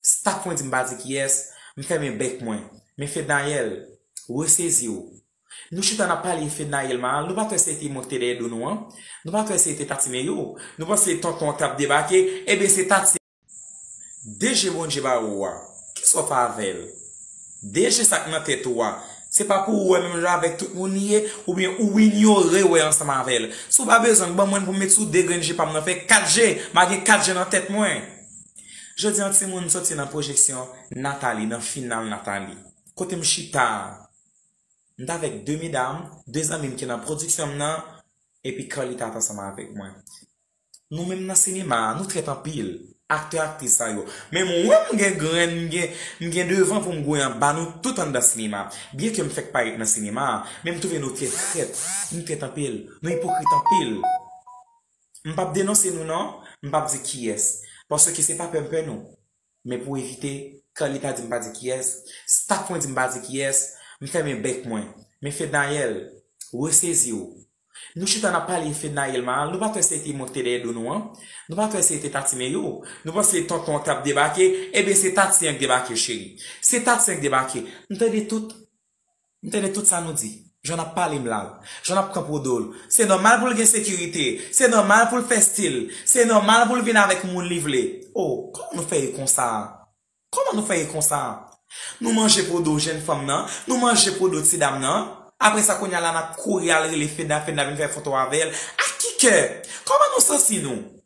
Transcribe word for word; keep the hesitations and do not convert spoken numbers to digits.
Staf mwen di m pa di kiyès, m fèmen bèk mwen. Men Fednaelle, resezi w. Nou chita n ap pale Fednaelle mal, nou pa t wè se te mwen ki te dèyè do nou an? Nou pa t wè se te Tati Meyou? Nou panse tonton an t ap debake? Ebyen se Tati. D G Bondye ba ou a, kisa w fè avè l? D G sa k nan tèt ou a, se pa pou ou wè menm jan avèk tout moun li ye, oubyen ou inyore wè ansanm avè l? Si w pa bezwen l, ban mwen l pou m met sou de grenn je pa m nan fè kat je, m a gen kat je nan tèt mwen. Jodi an timoun soti nan pwojeksyon Nathalie, nan final Nathalie. Kote m chita a, m t avèk de medam, de zanmi m ki nan pwodiksyon m nan, epi Carlita t ansanm avèk mwen. Nou menm nan sinema a, nou trèt anpil. Aktè, aktris sa yo. Men mwen, m gen grenn, m gen, m gen devan pou m gouye anba nou tout anndan sinema. Byenke m fèk parèt nan sinema a, men m twouve nou trèt, trèt. Nou trèt anpil. Nou ipokrit anpil. M p ap denonse nou non, m p ap di kiyès. Paske se pa pè m pè nou. Men pou evite, Carlita di m pa di kiyès, staf mwen di m pa di kiyès, m fèmen bèk mwen. Men Fednaelle, resezi w. Nou chita n ap pale Fednaelle mal, nou pa t wè se te mwen ki te dèyè do nou an? Nou pa t wè se te Tati Meyou? Nou panse tonton an t ap debake? Ebyen se Tati an k debake cheri. Se Tati an k debake. M tande tout. M tande tout sa nou di. Jan n ap pale m la. Jan n ap pran pwodo l. Se nòmal pou l gen sekirite. Se nòmal pou l fè stil. Se nòmal pou l vin avèk moun li vle. Oh, kòman nou fè ye konsa? Kòman nou fè ye konsa? Nou manje pwodo jèn fanm nan. Nou manje pwodo ti dam nan. Apre sa kounye a la n ap kouri al rele Fedna, Fedna vin fè foto avè l. Ak ki kè? Kòman nou santi nou?